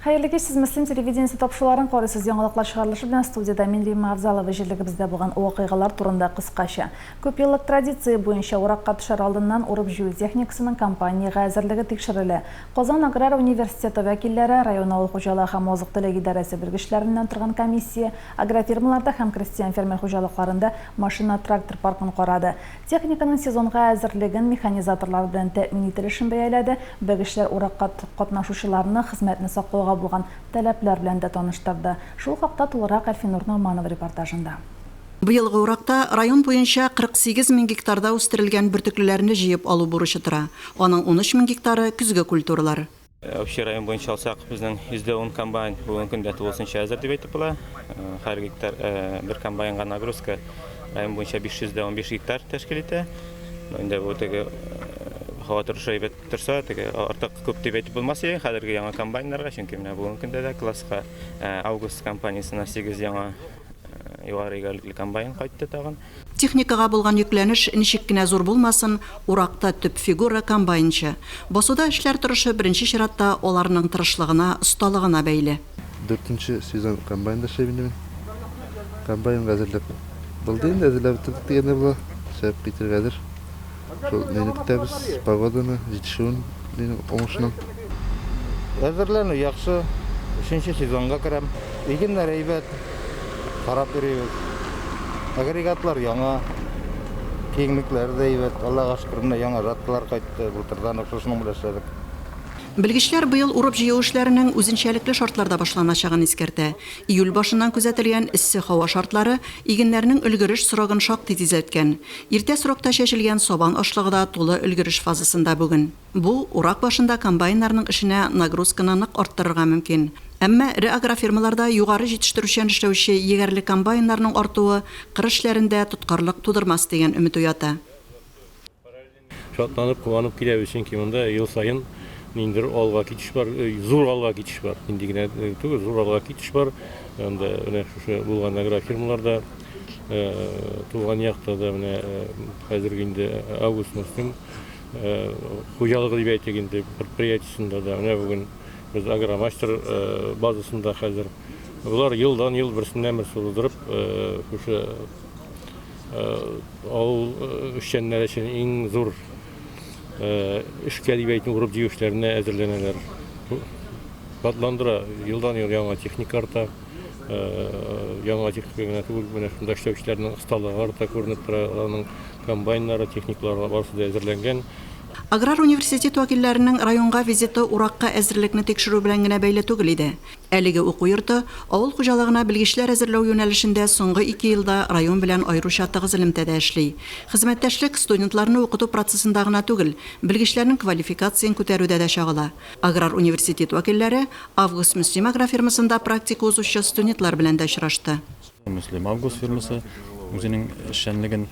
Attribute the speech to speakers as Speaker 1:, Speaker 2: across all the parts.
Speaker 1: Хәерле кич, сез Мөслим телевидениесе тапшыруларын карыйсыз. Яңалыклар чыгарылышы белән студиядә мин Римма Авзалова. Җирлегебездә булган вакыйгалар турында кыскача. Күпьеллык традиция буенча уракка төшәр алдыннан урып-җыю техникасының кампаниягә әзерлеге тикшерелә. Казан аграр университеты вәкилләре, район авыл хуҗалыгы һәм азык-төлек идарәсе белгечләреннән торган комиссия агрофирмаларда һәм крестьян-фермер хуҗалыкларында машина-трактор паркын карады. Техниканың сезонга әзерлеген, механизаторлар белән тәэмин ителешен бәяләде, белгечләр уракка катнашучыларны хезмәтне саклауга булган таләпләр белән дә таныштырды. Шул хакта тулырак Әлфинур Ногманова репортажында.
Speaker 2: Быелгы уракта район буенча 48 мең гектарда үстерелгән бөртеклеләрне җыеп алу бурычы тора. Аның 13 мең гектары, көзге культуралар.
Speaker 3: Общий район буенча алсак, безнең 110 комбайн бүгенге көндә тулысынча әзер дип әйтеп була. Һәр гектар бер комбайнга нагрузка район буенча 515 гектар тәшкил итә. Инде бу теге һава торышы әйбәт торса, теге артык күп дип әйтеп булмас иде хәзерге яңа комбайннарга, чөнки менә бүгенге көндә дә класска Август компаниясенә 8 яңа югары егәрлекле комбайн кайтты тагын.
Speaker 2: Техникага булган йөкләнеш ничек кенә зур булмасын, уракта төп фигура, комбайнчы. Басуда эшләр торышы беренче чиратта аларның тырышлыгына, осталыгына бәйле.
Speaker 4: Дүртенче сезон комбайнда эшләйм инде мин. Комбайнга әзерләп булды инде, әзерләп бетердек дигәндә була. Чыгып китергә әзер. Шул нәйне көтәбез, погоданы, җитешүен, нинең уңышның.
Speaker 5: Әзерләнү яхшы, өченче сезонга керәм. Игеннәр әйбәт, карап йөрибез. Агрегатлар яңа, киңлекләре дә әйбәт. Аллага шөкер, менә яңа жаткалар кайтты, былтырдан ук шушының белән эшләдек.
Speaker 2: Белгечләр быел урып-җыю эшләренең үзенчәлекле шартларда башланачагын искәртә. Июль башыннан күзәтелгән эссе һава шартлары игеннәрнең өлгереш срогын шактый тизләткән. Иртә срокта чәчелгән сабан ашлыгы да тулы өлгереш фазасында бүген. Бу, урак башында комбайннарның эшенә нагрузканы нык арттырырга мөмкин. Әмма эре агрофирмаларда югары җитештерүчән эшләүче егәрле комбайннарның артуы кыр эшләрендә тоткарлык тудырмас дигән өмет уята.
Speaker 6: Шатланып, куанып киләбез, чөнки монда ел саен ниндидер алга китеш бар, зур алга китеш бар. Нинди генә түгел, зур алга китеш бар. Анда менә шушы булган агрофирмаларда, туган якта да менә хәзерге инде Август Мөслим Хуҗалыгы дип әйтик инде, предприятиесендә дә, менә бүген без Агромастер базасында хәзер. Болар елдан-ел берсеннән-берсе уздырып, шушы авыл эшчәннәре өчен иң зур эшкә дип әйтим, урып-җыю эшләренә әзерләнәләр. Шатландыра, елдан-ел яңа техника арта. Яңа техника гына түгел, менә шунда эшләүчеләрнең осталыгы арта, күренеп тора, аларның комбайннары, техникалары барысы да әзерләнгән.
Speaker 2: Аграр университет вәкилләренең районга визиты уракка әзерлекне тикшерү белән генә бәйле түгел иде. Әлеге уку йорты авыл хуҗалыгына белгечләр әзерләү юнәлешендә соңгы ике елда район белән аеруча тыгыз элемтәдә эшли. Хезмәттәшлек студентларны укыту процессында гына түгел, белгечләрнең квалификацияен күтәрүдә дә чагыла. Аграр университет вәкилләре Август-Мөслим агрофирмасында практика узучы студентлар белән дә очрашты.
Speaker 7: Мөслим-Август фирмасы үзенең эшчәнлеген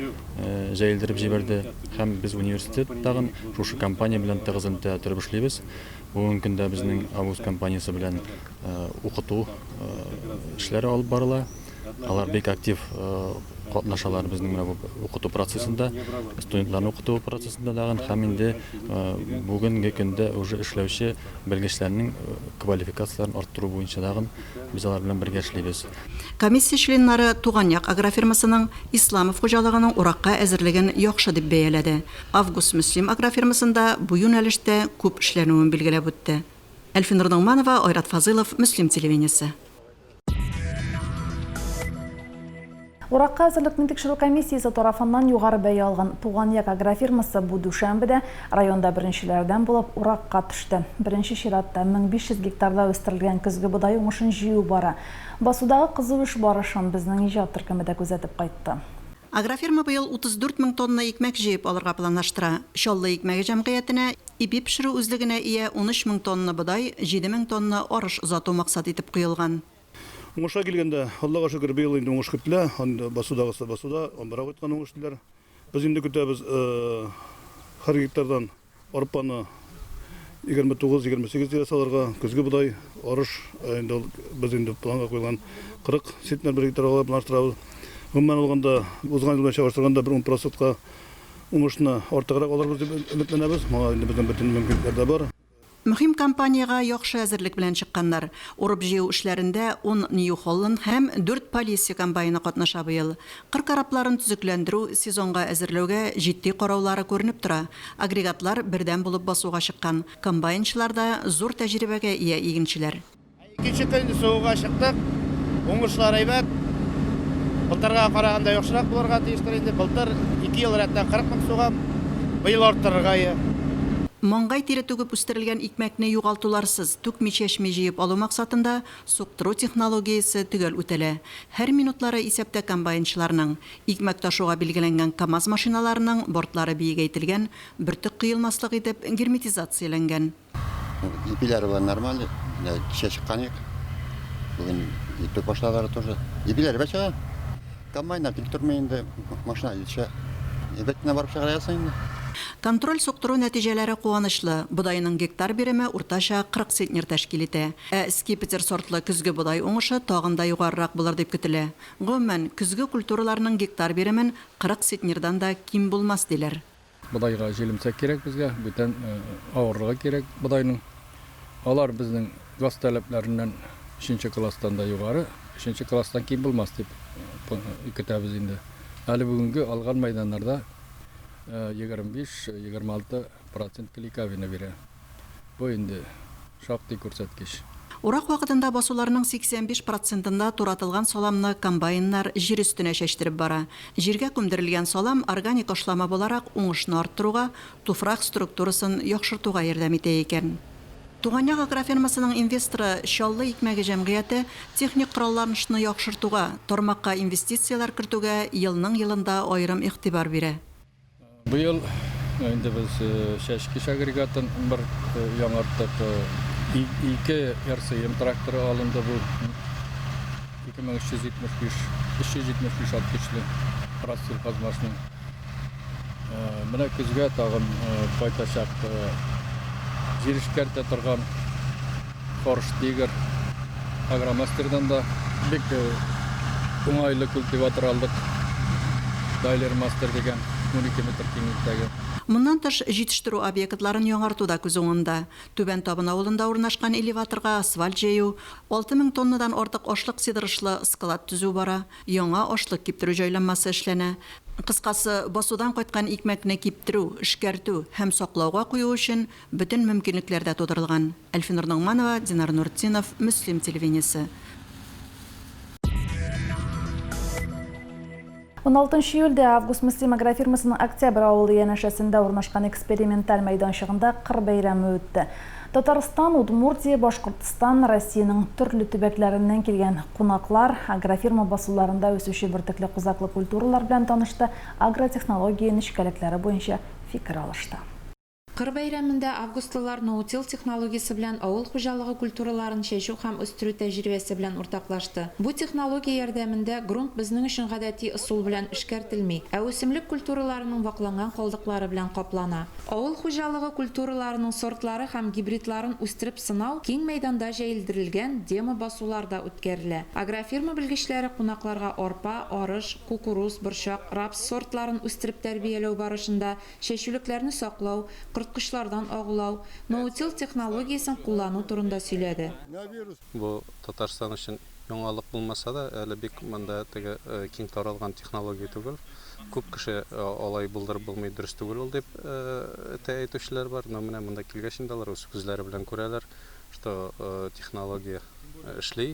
Speaker 7: җәелдереп җибәрде һәм без университет тагын шушы компания белән тыгыз элемтәдә торып эшлибез. Бүгенге көндә безнең Август компаниясе белән укыту эшләре алып барыла. Алар бик актив катнашалар безнең менә бу укыту процессында, студентларны укыту процессында тагын һәм инде бүгенге көндә уже эшләүче белгечләрнең квалификацияләрен арттыру буенча тагын без алар белән бергә эшлибез.
Speaker 2: Комиссия членнары Туган як агрофирмасының Исламов хуҗалыгының уракка әзерлеген яхшы дип бәяләде. Август-Мөслим агрофирмасында бу юнәлештә күп эшләнүен билгеләп үтте. Әлфинур Ногманова, Айрат Фазылов, Мөслим телевидениесе.
Speaker 1: Уракка әзерлекне тикшерү комиссиясе тарафыннан югары бәя алган Туган як агрофирмасы бу дүшәмбедә районда беренчеләрдән булып уракка төште. Беренче чиратта 1500 гектарда үстерелгән көзге бодай уңышын җыю бара. Басудагы кызу эш барышын безнең иҗат төркеме дә күзәтеп кайтты.
Speaker 2: Агрофирма быел 34 мең тонна икмәк җыеп алырга планлаштыра. Чаллы икмәге җәмгыятенә ипи пешерү үзлегенә ия 13 мең тонна бодай, 7 мең тонна арыш озату максат итеп куелган.
Speaker 8: Уңышка килгәндә, Аллага шөкер, быел инде уңыш көтелә. Анда басудагысы басуда, амбарга кайткан уңыш диләр. Без инде көтәбез һәр гектардан арпаны 29-28 тирәсе алырга, көзге бодай, арыш, инде ул без инде планга куелган 40 центнер бер гектар алырга планлаштырабыз. Гомумән алганда, узган ел белән чагыштырганда бер 10 процентка уңышны артыграк алырбыз дип өметләнәбез. Моңа инде безнең бөтен мөмкинлекләр дә бар.
Speaker 2: Мөһим кампаниягә яхшы әзерлек белән чыкканнар. Урып-җыю эшләрендә ун Нью Холланд һәм дүрт Полесье комбайны катнаша быел. Кыр корабларын төзекләндерү, сезонга әзерләүгә җитди караулары күренеп тора. Агрегатлар бердәм булып басуга чыккан. Комбайнчылар да зур тәҗрибәгә ия игенчеләр.
Speaker 9: Икенче көн сугуга чыктык. Уңышлар әйбәт. Былтырга караганда яхшырак булырга тиештер инде. Былтыр ике ел рәттән 40 мең сугам. Быел арттырырга ие.
Speaker 2: Маңгай тире түгеп үстерелгән икмәкне югалтуларсыз, түкми-чәчми җыеп алу максатында суктыру технологиясе төгәл үтәлә. Һәр минутлары исәптә комбайнчыларның. Икмәк ташуга билгеләнгән КАМАЗ машиналарының бортлары биегәйтелгән, бөртек коелмаслык итеп герметизацияләнгән.
Speaker 10: Ипиләре бар нормальный. Менә кичә чыккан идек. Бүген иртүк башладылар тоже. Ипиләр әйбәт чыга. Комбайннар тик тормый инде, машина җитешә. Әйбәт кенә барып чыгарасың инде.
Speaker 2: Контроль суктыру нәтиҗәләре куанычлы, бодайның гектар биреме уртача 40 центнер тәшкил итә. Ә Скипетр сортлы көзге бодай уңышы тагын да югарырак булыр дип көтелә. Гомумән, көзге культураларның гектар биремен 40 центнердан да ким булмас, диләр.
Speaker 11: Бодайга җилемсәк кирәк безгә, бүтән авырлыгы кирәк бодайның. Алар безнең газ таләпләреннән өченче класстан да югары, өченче класстан ким булмас дип көтәбез инде. Әле бүгенге алган мәйданнарда 25-26 процент клейковина бирә. Бу инде шактый күрсәткеч.
Speaker 2: Урак вакытында басуларның 85 процентында туратылган саламны комбайннар җир өстенә чәчтереп бара. Җиргә күмдерелгән салам органик ашлама буларак уңышны арттыруга, туфрак структурасын яхшыртуга ярдәм итә икән. Туган як агрофирмасының инвесторы Чаллы икмәге җәмгыяте техник коралланышны яхшыртуга, тармакка инвестицияләр кертүгә елның-елында аерым игътибар бирә.
Speaker 11: Быел инде без чәчкеч агрегатын бер яңарттык. Ике РСМ тракторы алынды бу. 2375, 375 ат көчле Россельхозмашның. Менә көзгә тагын кайтачак җир эшкәртә торган Хорш Тигр Агромастердан да бик уңайлы культиватор алдык. Дайлер Мастер дигән 12 метр киңлектәге.
Speaker 2: Моннан тыш, җитештерү объектларын яңарту да күз уңында. Түбән Табын авылында урнашкан элеваторга асфальт җәю, 6000 тоннадан артык ашлык сыйдырышлы склад төзү бара, яңа ашлык киптерү җайланмасы эшләнә. Кыскасы, басудан кайткан икмәкне киптерү, эшкәртү һәм саклауга кую өчен бөтен мөмкинлекләр дә тудырылган. Әлфинур Ногманова, Динар Нуртдинов, Мөслим телевидениесе.
Speaker 1: 16 июльдә Август Мөслим агрофирмасының Октябрь авылы янәшәсендә урнашкан эксперименталь мәйданчыгында кыр бәйрәме үтте. Татарстан, Удмуртия, Башкортстан, Россиянең төрле төбәкләреннән килгән кунаклар агрофирма басуларында үсүче бөртекле кузаклы культуралар белән танышты, агротехнология нечкәлекләре буенча фикер алышты.
Speaker 12: Кыр бәйрәмендә августлылар ноутил технологиясе белән авыл хуҗалыгы культураларын чәчү һәм үстерү тәҗрибәсе белән уртаклашты. Бу технология ярдәмендә грунт безнең өчен гадәти ысул белән эшкәртелми, ә үсемлек культураларының вакланган калдыклары белән каплана. Авыл хуҗалыгы культураларының сортлары һәм гибридларын үстереп сынау киң мәйданда җәелдерелгән демо-басуларда үткәрелә. Агрофирма белгечләре кунакларга арпа, арыш, кукуруз, борчак, рапс сортларын үстереп тәрбияләү барышында чәчүлекләрне саклау, корткычлардан агулау, ноутил технологиясен куллану турында сөйләде.
Speaker 13: Бу Татарстан өчен яңалык булмаса да, әле бик монда теге киң таралган технология түгел. Күп кеше алай булдырып булмый, дөрес түгел ул дип тә әйтүчеләр бар. Но менә монда килгәч инде алар үз күзләре белән күрәләр, что технология эшли,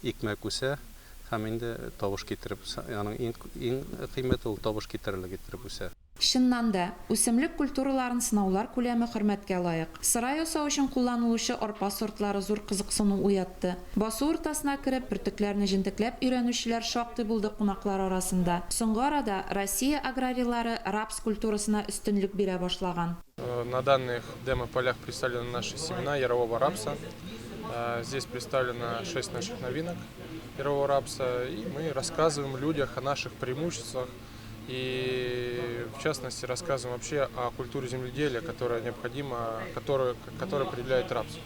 Speaker 13: икмәк үсә һәм инде табыш китереп, аның иң кыйммәте ул табыш китерерлек иттереп үсә.
Speaker 12: Чыннан да, үсемлек культураларын сынаулар күләме хөрмәткә лаек. Сыра ясау өчен кулланылучы арпа сортлары зур кызыксыну уятты. Басу уртасына кереп, бөртекләрне җентекләп өйрәнүчеләр шактый булды кунаклар арасында. Соңгы арада Россия аграрийлары рапс культурасына өстенлек бирә башлаган.
Speaker 14: На данных демо-полях представлены наши семена ярового рапса. Здесь представлено 6 наших новинок ярового рапса. И мы рассказываем людях о наших преимуществах. И в частности рассказываем вообще о культуре земледелия, которая необходима, которая определяет рапс.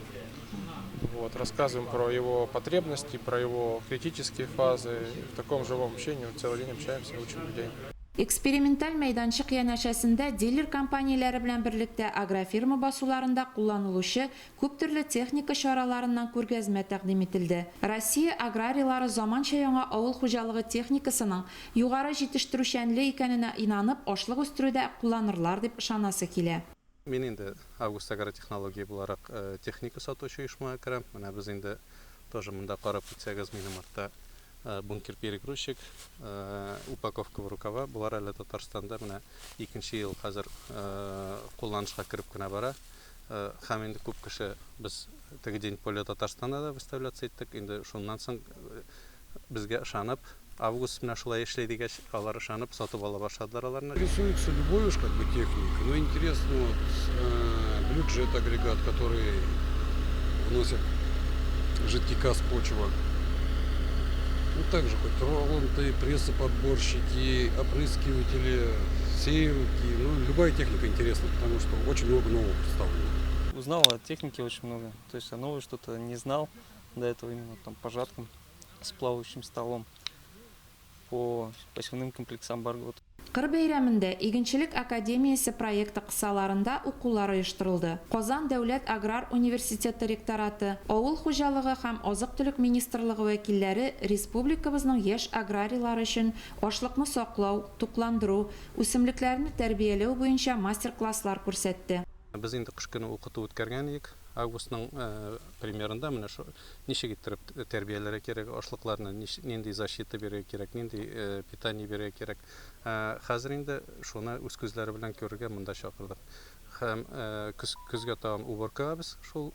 Speaker 14: Вот, рассказываем про его потребности, про его критические фазы. В таком живом общении целый день общаемся, учим людей.
Speaker 12: Эксперименталь мәйданчык янәшәсендә дилер компанияләре белән берлектә агрофирма басуларында кулланылучы күп төрле техника чараларыннан күргәзмә тәкъдим ителде. Россия аграрийлары заманча яңа авыл хуҗалыгы техникасының югары җитештерүчәнле икәненә инанып, ашлык үстерүдә кулланырлар дип ышанасы килә.
Speaker 13: Мин инде Август агротехнология буларак техника сатучы оешмага керәм. Менә без инде тоже монда карап китсәгез, минем артта бункер-перегрузчик, упаковка в рукава. Болар әле Татарстанда менә икенче ел хәзер кулланышка кереп кенә бара. Һәм инде күп кеше без теге День поля Татарстанда да выставляться иттек. Инде шуннан соң безгә ышанып, Август менә шулай эшли дигәч, алар ышанып сатып ала башладылар аларны.
Speaker 15: Интересуется любой уж как бы техника, но интересно вот бюджет агрегат, который вносит жидкий газ в почву. Ну, также хоть роланты, прессоподборщики, опрыскиватели, сеялки. Ну, любая техника интересна, потому что очень много нового представлено.
Speaker 16: Узнал о технике очень много. То есть я новое что-то не знал до этого именно там по жаткам с плавающим столом, по посевным комплексам Баргот.
Speaker 12: Кыр бәйрәмендә Игенчелек академиясе проекты кысаларында укулар оештырылды. Казан дәүләт аграр университеты ректораты, Авыл хуҗалыгы һәм азык-төлек министрлыгы вәкилләре республикабызның яшь аграрийлары өчен ашлыкны саклау, тукландыру, үсемлекләрне тәрбияләү буенча мастер-класслар күрсәтте.
Speaker 13: Без инде кыш көне укыту үткәргән идек. Августның примерында менә шу ничек иттереп тәрбияләргә кирәк ашлыкларны, нинди защита бирергә кирәк, нинди питание бирергә кирәк. Хәзер инде шуны үз күзләре белән күрергә монда чакырдык. Һәм көз, көзгә тагын уборкага без шул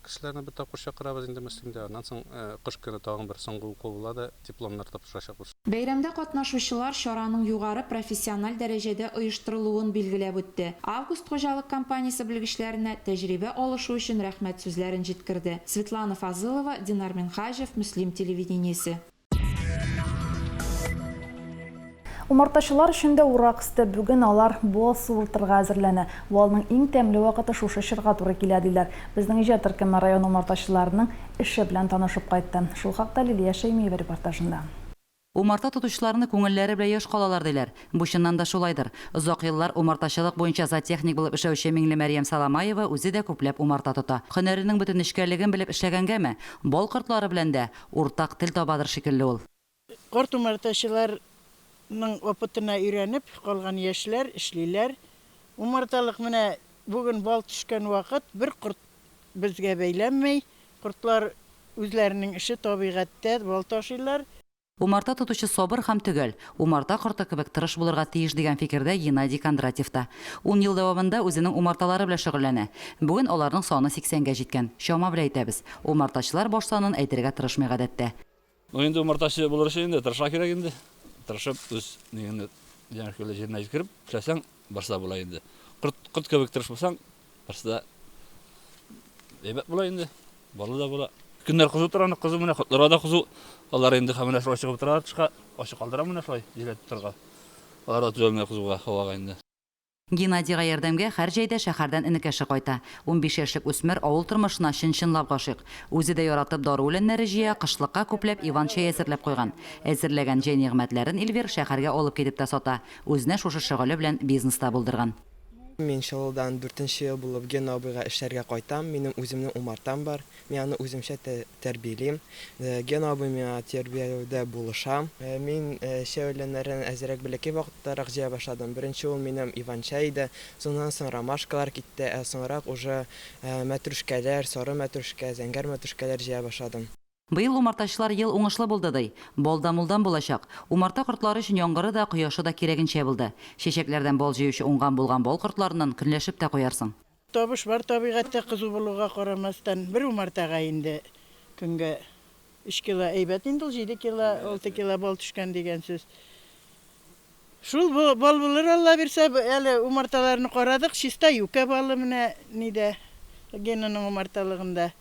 Speaker 13: кешеләрне бер тапкыр чакырабыз инде Мөслимдә. Аннан соң кыш көне тагын бер соңгы уку була да, дипломнар тапшырачакбыз.
Speaker 12: Бәйрәмдә катнашучылар чараның югары профессиональ дәрәҗәдә оештырылуын билгеләп үтте. Август хуҗалык компаниясе белгечләренә тәҗрибә алышу өчен рәхмәт сүзләрен җиткерде. Светлана Фазылова, Динар Минһаҗев, Мөслим телевидениесе.
Speaker 1: Умартачылар өчен дә урак өсте. Бүген алар бал суыртырга әзерләнә. Балның иң тәмле вакыты шушы чорга туры килә, диләр. Безнең иҗат төркеме район умартачыларының эше белән танышып кайтты. Шул хакта Лилия Шәймиева репортажында.
Speaker 17: Умарта тотучыларны күңелләре белән яшь калалар, диләр. Бу чыннан да шулайдыр. Озак еллар умартачылык буенча зоотехник булып эшләүче Миңлемәрьям Саламаева үзе дә күпләп умарта тота. Һөнәренең бөтен нечкәлеген белеп эшләгәнгәме, бал кортлары белән дә уртак тел табадыр шикелле ул.
Speaker 18: Карт умартачыларның опытына өйрәнеп, калган яшьләр эшлиләр. Умарталык менә бүген бал төшкән вакыт, бер корт безгә бәйләнмәй. Кортлар үзләренең эше табигатьтә бал ташыйлар.
Speaker 17: Умарта тотучы сабыр һәм төгәл, умарта корты кебек тырыш булырга тиеш дигән фикердә Геннадий Кондратьев та. Ун ел дәвамында үзенең умарталары белән шөгыльләнә. Бүген аларның саны сиксәнгә җиткән. Чама белән әйтәбез. Умартачылар баш санын әйтергә тырышмый гадәттә.
Speaker 19: Ну инде умартачы булыр өчен инде тырышырга кирәк инде. Тырышып, үз нигеңне җәнлекле җиренә җиткереп эшләсәң, барсы да була инде. Корт, корт кебек тырыш булсаң, барсы да әйбәт була инде. Балы да була. Көннәр кызу тора, аны кызу менә котларга да кызу. Алар инде һәм менә шулай чыгып торалар тышка, ачык калдырам менә шулай җилләтеп торырга. Алар да түзәлмәй кызуга, һавага инде.
Speaker 17: Геннадийга ярдәмгә һәр җәйдә шәһәрдән энекәше кайта. 15 яшьлек үсмер авыл тормышына чын-чынлап гашыйк. Үзе дә яратып дару үләннәре җыя, кышлыкка күпләп иван-чәй әзерләп куйган. Әзерләгән чәй нигъмәтләрен Эльвир шәһәргә алып китеп тә сата. Үзенә шушы шөгыле белән бизнес та булдырган.
Speaker 20: Мин Чаллыдан дүртенче ел булып Гена абыйга эшләргә кайтам. Минем үземнең умартам бар. Мин аны үземчә тәрбиялим. Гена абый миңа тәрбияләүдә булыша. Мин чәй үләннәрен әзрәк бәләкәй вакыттарак җыя башладым. Беренче ул минем иван-чай иде. Соңыннан соң ромашкалар китте, ә соңрак уже мәтрүшкәләр, сары мәтрүшкә, зәңгәр мәтрүшкәләр җыя башладым.
Speaker 17: Быел умартачылар ел уңышлы булды, ди. Бал да мулдан булачак. Умарта кортлары өчен яңгыры да, кояшы да кирәгенчә булды. Чәчәкләрдән бал җыючы уңган-булган бал кортларыннан көнләшеп тә куярсың.
Speaker 18: Табыш бар, табигатьтә кызу булуга карамастан, бер умартага инде көнгә өч кило әйбәт инде ул, җиде кило, алты кило бал төшкән дигән сүз. Шул бал булыр, Алла бирсә, әле умарталарны карадык, чиста юкә балы менә нидә, Генаның умарталыгында.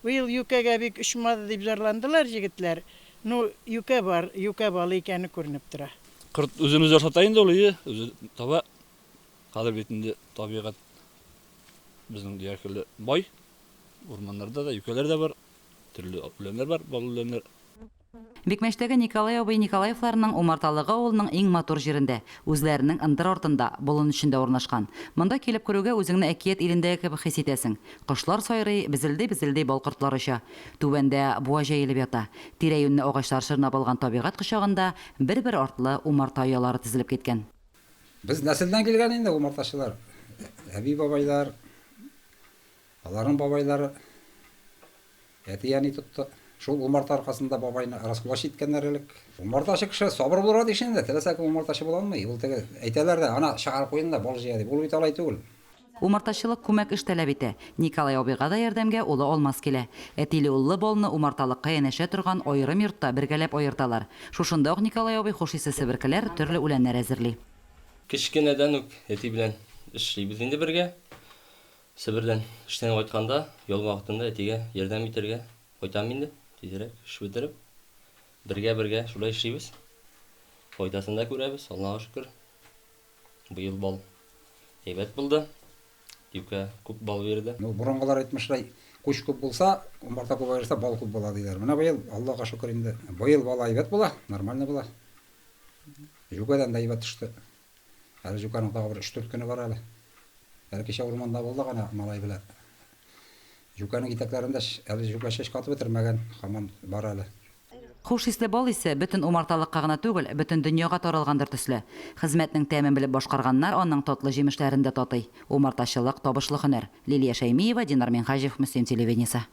Speaker 18: Быел юкәгә бик очмады дип зарландылар җегетләр. Ну, юкә бар, юкә балы икәне күренеп тора.
Speaker 19: Корт үзен үзе ашата инде ул, ие, үзе таба. Хәзер бит инде табигать безнең диярлек бай. Урманнарда да юкәләр дә бар, төрле үләннәр бар, бал үләннәр.
Speaker 17: Бикмәчтәге Николай абый Николаевларның умарталыгы авылның иң матур җирендә, үзләренең ындыр артында, болын эчендә урнашкан. Монда килеп керүгә үзеңне әкият илендәге кебек хис итәсең. Кошлар сайрый, безелди-безелди бал кортлары оча. Түбәндә буа җәелеп ята. Тирә-юньне агачлар чорнап алган табигать кочагында бер-бер артлы умарта оялары тезелеп киткән.
Speaker 21: Без нәселдән килгән инде умартачылар. Әби-бабайлар, аларның бабайлары. Әти-әни тотты. Шул умарта аркасында бабайны раскулач иткәннәр элек. Умартачы кеше сабыр булырга тиеш инде. Теләсә кем умартачы була алмый. Ул теге әйтәләр дә, ана чыгарып куйдың да бал җыя дип. Ул бит алай түгел.
Speaker 17: Умартачылык күмәк эш таләп итә. Николай абыйга да ярдәмгә улы Алмаз килә. Әтиле-уллы балны умарталыкка янәшә торган аерым йортта бергәләп аерталар. Шушында ук Николай абый хуш исле себеркеләр, төрле үләннәр әзерли.
Speaker 22: Кечкенәдән үк әти белән эшлибез инде бергә. Себердән эштән кайтканда, ял вакытында әтигә ярдәм итәргә кайтам инде, тизрәк эш бетереп. Бергә-бергә шулай эшлибез. Файдасын да күрәбез, Аллага шөкер. Быел бал әйбәт булды. Юкә күп бал бирде.
Speaker 21: Ну, борынгылар әйтмешләй, күч күп булса, умарта күп аерса, бал күп була диләр. Менә быел, Аллага шөкер инде, быел бал әйбәт була, нормально була. Юкәдән дә әйбәт төште. Әле Җуканың тагы бер өч-дүрт көне бар әле. Әле кичә урманда булдык әнә малай белән. Җуканың итәкләрендә әле җука чәчкә атып бетермәгән, һаман бар әле.
Speaker 17: Хуш исле бал исе бөтен умарталыкка гына түгел, бөтен дөньяга таралгандыр төсле. Хезмәтнең тәмен белеп башкарганнар аның татлы җимешләрен дә татый. Умартачылык, табышлы һөнәр. Лилия Шәймиева, Динар Минһаҗев, Мөслим телевидениесе.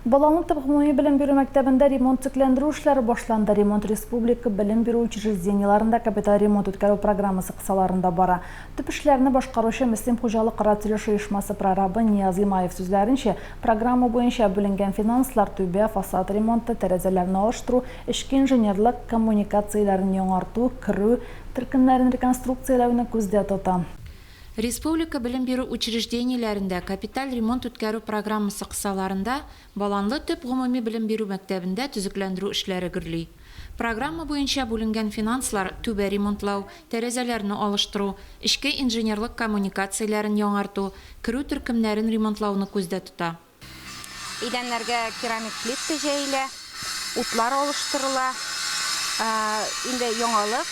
Speaker 1: Балалны төп гомуми белем бирү мәктәбендә ремонт-төзекләндерү эшләре башланды. Ремонт республика белем бирү учреждениеләрендә капиталь ремонт үткәрү программасы кысаларында бара. Төп эшләрне башкаручы Мөслим хуҗалыкара төзелеш оешмасы прорабы Нияз Имаев сүзләренчә, программа буенча бүленгән финанслар түбә, фасад ремонты, тәрәзәләрне алыштыру, эчке инженерлык коммуникацияләрен яңарту, керү төркемнәрен реконструкцияләүне күздә тота.
Speaker 12: Республика белем бирү учреждениеләрендә капиталь ремонт үткәрү программасы кысаларында Баланлы төп гомуми белем бирү мәктәбендә төзекләндерү эшләре гөрли. Программа буенча бүленгән финанслар түбә ремонтлау, тәрәзәләрне алыштыру, эчке инженерлык коммуникацияләрен яңарту, керү төркемнәрен ремонтлауны күздә тота.
Speaker 23: Идәннәргә керамик плитка җәелә, утлар алыштырыла. Инде яңалык,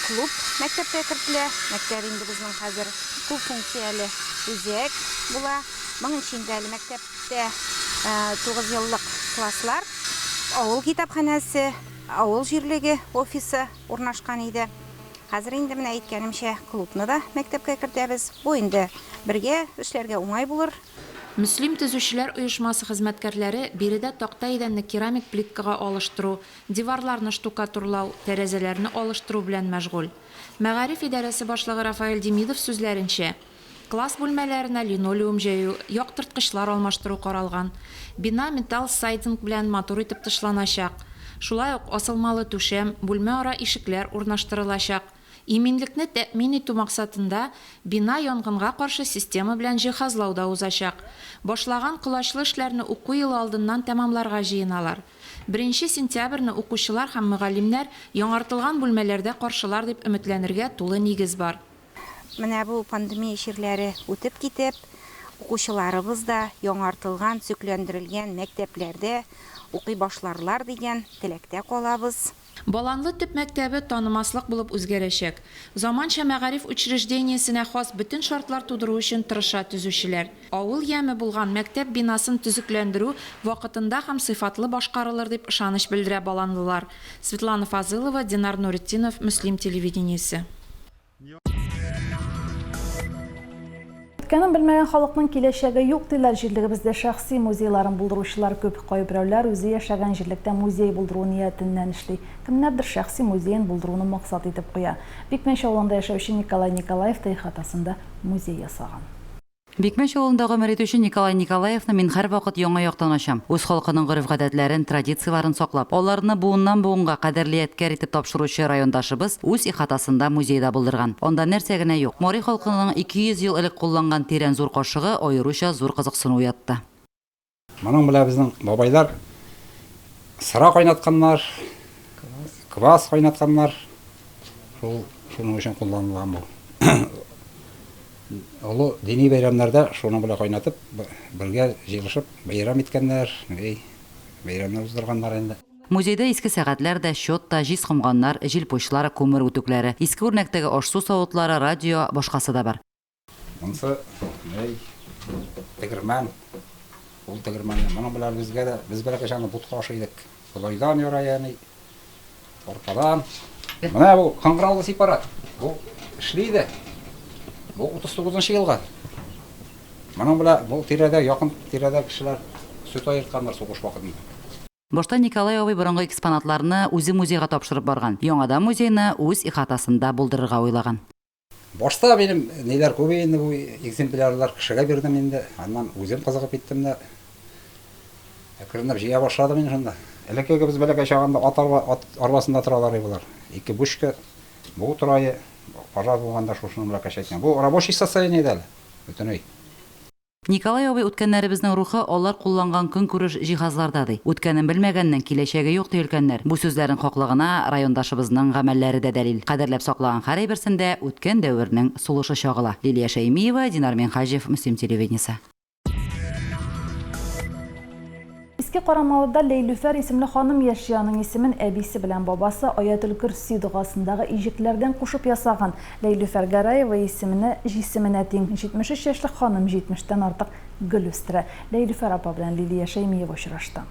Speaker 23: клуб мәктәпкә кертелә. Мәктәп инде безнең хәзер күп функцияле үзәк була. Моңынчы инде әле мәктәптә тугызъеллык класслар, авыл китапханәсе, авыл җирлеге офисы урнашкан иде. Хәзер инде менә әйткәнемчә, клубны да мәктәпкә кертәбез. Бу инде бергә эшләргә уңай булыр.
Speaker 12: Мөслим төзүчеләр оешмасы хезмәткәрләре биредә такта идәнне керамик плиткага алыштыру, диварларны штукатурлау, тәрәзәләрне алыштыру белән мәшгуль. Мәгариф идарәсе башлыгы Рафаэль Демидов сүзләренчә, класс бүлмәләренә линолеум җәю, яктырткычлар алмаштыру каралган. Бина металл сайдинг белән матур итеп тышланачак. Шулай ук асылмалы түшәм, бүлмәара ишекләр урнаштырылачак. Иминлекне тәэмин итү максатында бина янгынга каршы система белән җиһазлау да узачак. Башлаган колачлы эшләрне уку елы алдыннан тәмамларга җыеналар. Беренче сентябрьне укучылар һәм мөгаллимнәр яңартылган бүлмәләрдә каршылар дип өметләнергә тулы нигез бар.
Speaker 23: Менә бу пандемия чирләре үтеп китеп, укучыларыбыз да яңартылган, төзекләндерелгән мәктәпләрдә укый башларлар дигән теләктә калабыз.
Speaker 12: Баланлы төп мәктәбе танымаслык булып үзгәрәчәк. Заманча мәгариф учреждениесенә хас бөтен шартлар тудыру өчен тырыша төзүчеләр. Авыл яме булган мәктәп бинасын төзекләндерү вакытында һәм сыйфатлы башкарылыр дип ышаныч белдерә баланлылар. Светлана Фазылова, Динар Нуретдинов, Мөслим телевидениесе.
Speaker 1: Үткәнен белмәгән халыкның киләчәге юк, диләр җирлегебездә шәхси музейларын булдыручылар күп. Кайберәүләр үзе яшәгән җирлектә музей булдыру ниятеннән эшли. Кемнәрдер шәхси музеен булдыруны максат итеп куя. Бикмәч авылында яшәүче Николай Николаев та ихатасында музей ясаган.
Speaker 17: Бикмәч авылында гомер итүче Николай Николаевны мин һәрвакыт яңа яктан ачам. Үз халкының гореф-гадәтләрен, традицияләрен саклап, аларны буыннан-буынга кадерле ядкәр итеп тапшыручы райондашыбыз үз ихатасында музей да булдырган. Анда нәрсә генә юк. Мари халкының 200 ел элек кулланган тирән зур кашыгы аеруча зур кызыксыну уятты.
Speaker 21: Моның белән безнең бабайлар сыра кайнатканнар, квас кайнатканнар. Шул шуның өчен кулланылган бу. Олы дини бәйрәмнәрдә шуның белән кайнатып, бергә җыелышып бәйрәм иткәннәр. Эй. Бәйрәмнәр уздырганнар инде.
Speaker 17: Музейда иске сәгатьләр дә, счет та, җиз комганнар, җилпучлар, күмер үтүкләре, иске үрнәктәге аш-су савытлары, радио, башкасы да бар.
Speaker 21: Монсы, әй, тегермән. Ул тегермәнне моның белән безгә дә, без бәләкәй чакта ботка ашый идек. Бодайдан яра әни, арпадан. Менә бу кыңгыраулы сепарат. Бу эшли иде. Бу 39 нчы елгы. Моның белән бу тирәдә, якын тирәдә кешеләр сөт аертканнар сугыш вакытында.
Speaker 17: Башта Николай абый борынгы экспонатларны үзе музейга тапшырып барган, яңадан музейны үз ихатасында булдырырга уйлаган.
Speaker 21: Башта минем ниләр күп инде бу экземплярлар кешегә бирдем инде. Аннан үзем кызыгып киттем дә әкренләп җыя башладым инде шунда. Элеккеге без бәләкәй чагында ат арба, ат арбасында торалар иде болар. Ике бушка, бу тора иде. Пожар булганда шушының белән кәчәйткән. Бу рабочий состояние иде әле. Бөтенләй.
Speaker 17: Николай абый үткәннәребезнең рухы алар кулланган көнкүреш җиһазларда, ди. Үткәнен белмәгәннең киләчәге юк, ди өлкәннәр. Бу сүзләрнең хаклыгына райондашыбызның гамәлләре дә дәлил. Кадерләп саклаган һәр әйберсендә үткән дәвернең сулышы чагыла. Лилия Шәймиева, Динар Минһаҗев, Мөслим телевидениесе.
Speaker 1: Иске Карамалыда Ләйлүфәр исемле ханым яши. Аның исемен әбисе белән бабасы Аятел-Көрси догасындагы иҗекләрдән кушып ясаган. Ләйлүфәр Гәрәева исеменә җисеменә тиң. 73 яшьлек ханым җитмештән артык гөл үстерә. Ләйлүфәр апа белән Лилия Шәймиева очрашты.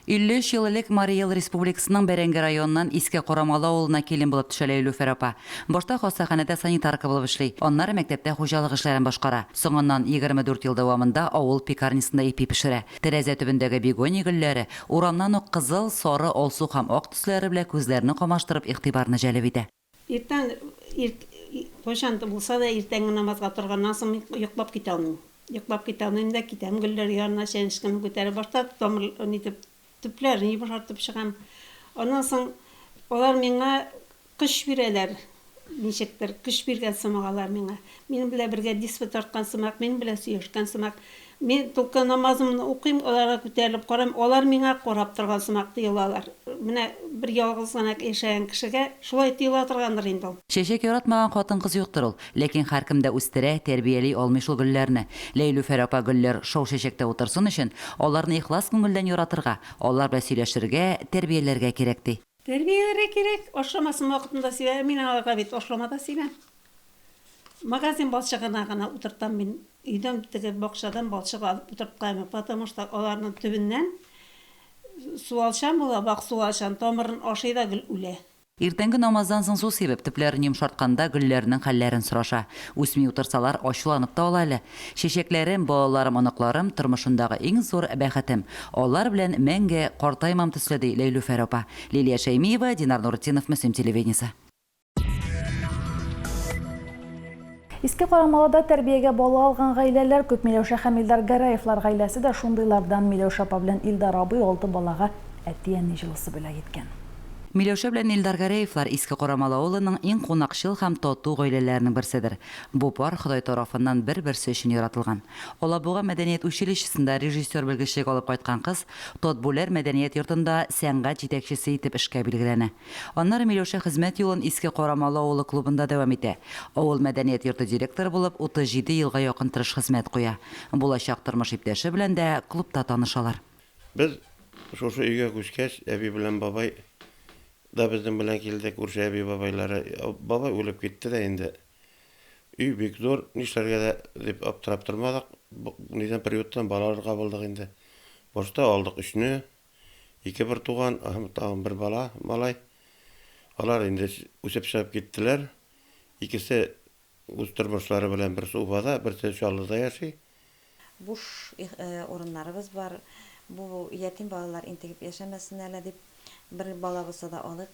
Speaker 17: 53 ел элек Марий Эл Республикасының Бәрәңге районыннан Иске Карамалы авылына килен булып төшә Ләйлүфәр апа. Башта хастаханәдә санитарка булып эшли, аннары мәктәптә хуҗалык эшләрен башкара. Соңыннан 24 ел дәвамында авыл пекарнясында ипи пешерә. Тәрәзә төбендәге бегония гөлләре урамнан ук кызыл, сары, алсу һәм ак төсләре белән күзләрне камаштырып игътибарны җәлеп итә.
Speaker 3: Иртән ирт кайчан булса да иртәнге намазга торганнан соң мин йоклап китә алмыйм. Йоклап китә алмыйм да китәм гөлләр янына, чәнечкемне күтәреп, башта тамыр нитеп, төпләрен йомшартып чыгам. Аннан соң алар миңа көч бирәләр. Ничектер, көч биргән сымак алар миңа. Минем белән бергә дисбе тарткан сымак, минем белән сөйләшкән сымак. Мин только намазымны укыйм, аларга күтәрелеп карыйм, алар миңа карап торган сымак тоелалар. Менә бер ялгыз гына яшәгән кешегә шулай тоела торгандыр инде ул.
Speaker 17: Чәчәк яратмаган хатын-кыз юктыр ул. Ләкин һәркем дә үстерә, тәрбияли алмый шул гөлләрне. Ләйлүфәр апа гөлләр шау чәчәктә утырсын өчен, аларны ихлас күңелдән яратырга, алар белән сөйләшергә, тәрбияләргә кирәк, ди.
Speaker 3: Тәрбияләргә кирәк, ашламасын вакытында сибә, мин аларга бит ашлама да сибәм. Магазин балчыгына гына утыртам мин, өйдән теге бакчадан балчык алып утыртканым юк, потому что аларның төбеннән суалчан була, вак суалчан, тамырын ашый да гел үлә.
Speaker 17: Иртәнге намаздан соң су сибеп, төпләрен йомшартканда гөлләрнең хәлләрен сораша. Үсми утырсалар, ачуланып та ала әле. Чәчәкләрем, балаларым, оныкларым, тормышымдагы иң зур бәхетем. Алар белән мәңге картаймам төсле, ди Ләйлүфәр апа. Лилия Шәймиева, Динар Нуретдинов, Мөслим телевидениесе.
Speaker 1: Иске Карамалыда тәрбиягә бала алган гаиләләр күп. Миләүшә һәм Илдар Гәрәевлар гаиләсе дә шундыйлардан. Миләүшә апа белән Илдар абый алты балага әти-әни җылысы бүләк иткән.
Speaker 17: Миләүшә белән Илдар Гәрәевлар Иске Карамалы авылының иң кунакчыл һәм тату гаиләләренең берседер. Бу пар Ходай тарафыннан бер-берсе өчен яратылган. Алабуга мәдәният училищесында режиссер белгечлеге алып кайткан кыз Татбүләр мәдәният йортында сәнгать җитәкчесе итеп эшкә билгеләнә. Аннары Миләүшә хезмәт юлын Иске Карамалы авылы клубында дәвам итә. Авыл мәдәният йорты директоры булып 37 елга якын тырыш хезмәт куя. Булачак тормыш иптәше белән дә клубта танышалар.
Speaker 4: Без шушы өйгә күчкәч, әби белән бабай да безнең белән килде, күрше әби-бабайлары. Бабай үлеп китте дә инде. Өй бик зур, нишләргә дә дип аптырап тормадык. Нидән приюттан бала алырга булдык инде. Башта алдык өчне, ике бертуган һәм тагын бер бала, малай. Алар инде үсеп чыгып киттеләр. Икесе үз тормышлары белән берсе Уфада, берсе Чаллыда яши.
Speaker 5: Буш урыннарыбыз бар. Бу ятим балалар интегеп яшәмәсен әле дип, бер бала булса да алыйк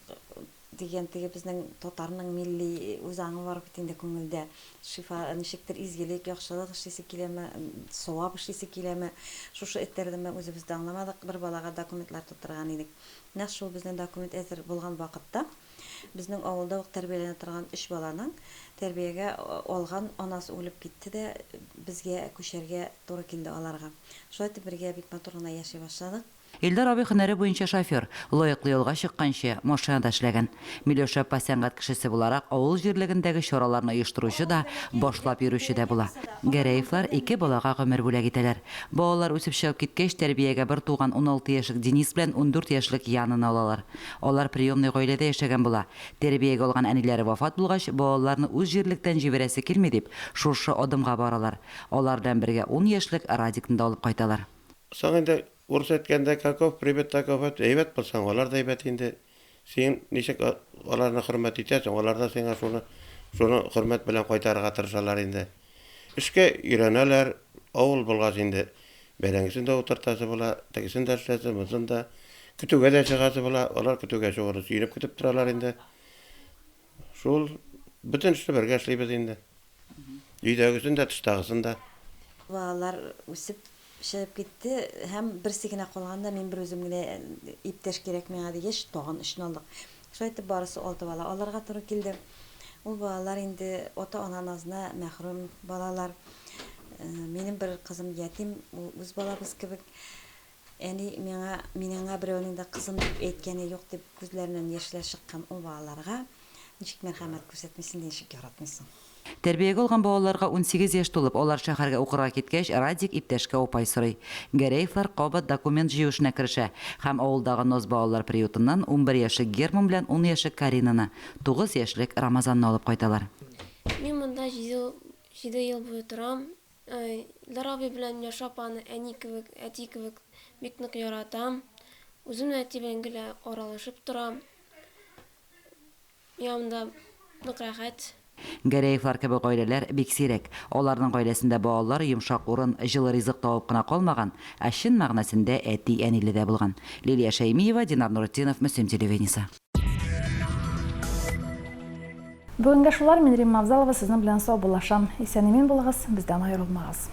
Speaker 5: дигән теге безнең татарның милли үзаңы бар бит инде күңелдә. Шифа, ничектер изгелек, яхшылык эшлисе киләме, савап эшлисе киләме? Шушы этәрдеме, үзебез дә аңламадык. Бер балага документлар тутырган идек. Нәкъ шул безнең документ әзер булган вакытта, Безнең авылда ук тәрбияләнә торган өч баланың тәрбиягә алган анасы үлеп китте дә, безгә күчәргә туры килде аларга. Шулай итеп бергә бик матур гына яши башладык.
Speaker 17: Илдар абый һөнәре буенча шофер, лаеклы ялга чыкканчы, машинада эшләгән. Миләүшә апа сәнгать кешесе буларак, авыл җирлегендәге чараларны оештыручы да, башлап йөрүче дә була. Гәрәевлар ике балага гомер бүләк итәләр. Балалар үсеп чыгып киткәч, тәрбиягә бертуган 16 яшьлек Денис белән 14 яшьлек Янаны алалар. Алар приемный гаиләдә яшәгән була. Тәрбиягә алган әниләре вафат булгач, балаларны үз җирлектән җибәрәсе килми дип, шушы адымга баралар. Алар белән бергә ун яшьлек Радикны да алып кайталар.
Speaker 4: Соң инде, урыс әйткәндә, каков прибыт, таков ответ, әйбәт булсаң, алар да әйбәт инде. Син ничек аларны хөрмәт итәсең, алар да сиңа шуны, шуны хөрмәт белән кайтарырга тырышалар инде. Эшкә өйрәнәләр, авыл булгач инде, бәрәңгесен дә утыртасы була, тегесен дә эшләсе, монысын да. Көтүгә дә чыгасы була, алар көтүгә чыгуны сөенеп көтеп торалар инде. Шул, бөтен эшне бергә эшлибез инде. Өйдәгесен дә, тыштагысын да.
Speaker 5: Балалар үсеп чыгып китте һәм берсе генә калган да, мин берүзем генә, иптәш кирәк миңа дигәч, тагын өчне алдык. Шулай итеп барысы алты бала алырга туры килде. Ул балалар инде ата-ана назына мәхрүм балалар. Минем бер кызым ятим, ул үз балабыз кебек. Әни миңа, мин аңа берәүнең дә кызым дип әйткәне юк, дип күзләреннән яшьләр чыккан ул балаларга ничек мәрхәмәт күрсәтмисең дә ничек яратмыйсың?
Speaker 17: Тәрбиягә алган балаларга 18 яшь тулып, алар шәһәргә укырга киткәч, Радик иптәшкә апай сорый. Гәрәевлар кабат документ җыю эшенә керешә һәм авылдагы Ноз балалар приютыннан 11 яшьлек Герман белән ун яшьлек Каринаны, 9 яшьлек Рамазанны алып кайталар.
Speaker 6: Мин монда җиде ел буе торам. Илдар абый белән Миләүшә апаны әни кебек, әти кебек бик нык яратам. Үзем дә әти белән гел аралашып торам. Миңа монда нык рәхәт.
Speaker 17: Гәрәевлар кебек гаиләләр бик сирәк. Аларның гаиләсендә балалар йомшак урын, җылы ризык табып кына калмаган, ә чын мәгънәсендә әти-әниле дә булган. Лилия Шәймиева, Динар Нуретдинов, Мөслим телевидениесе.
Speaker 1: Бүгенгә шулар, мин Римма Авзалова сезнең белән саубуллашам. Исән-имин булыгыз, бездән аерылмагыз.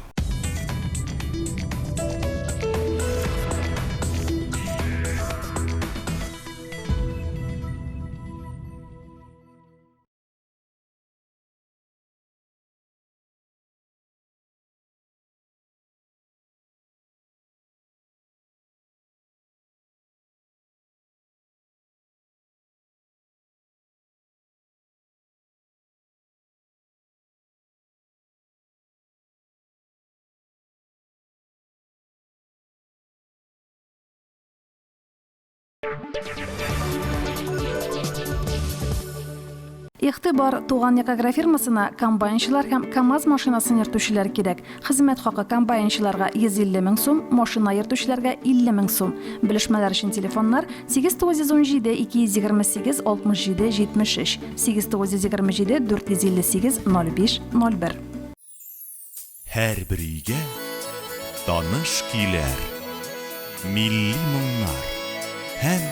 Speaker 1: Игътибар, Туган як агрофирмасына комбайнчылар һәм КАМАЗ машинасын йөртүчеләр кирәк. Хезмәт хакы комбайнчыларга 150 мең сум, машина йөртүчеләргә 50 мең сум. Белешмәләр өчен телефоннар 8917 228 67 73, 8927 458 05 01.
Speaker 7: Һәрбер өйгә таныш көйләр, милли моңнар һәм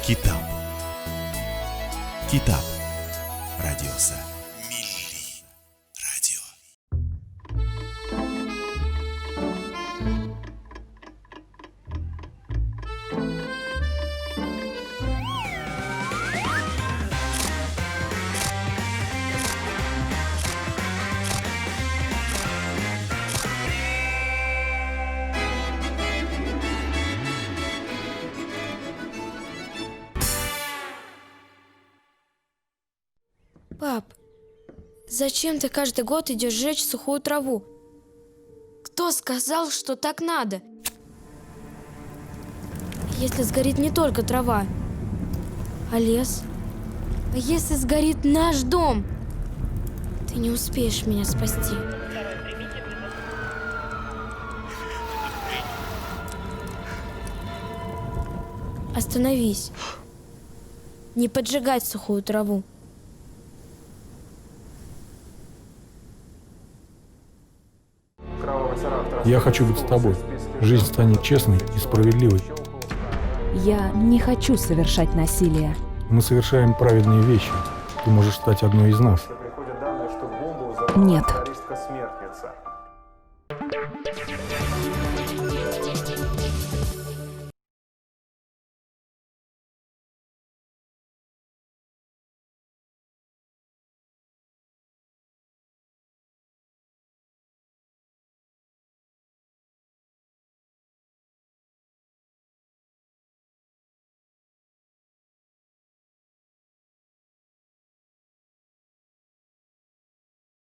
Speaker 7: китап. Китап радиосы. Милли радио.
Speaker 8: Пап, зачем ты каждый год идешь жечь сухую траву? Кто сказал, что так надо? Если сгорит не только трава, а лес? А если сгорит наш дом? Ты не успеешь меня спасти. Остановись. Не поджигать сухую траву.
Speaker 24: Я хочу быть с тобой. Жизнь станет честной и справедливой.
Speaker 25: Я не хочу совершать насилие.
Speaker 24: Мы совершаем праведные вещи. Ты можешь стать одной из нас.
Speaker 25: Нет.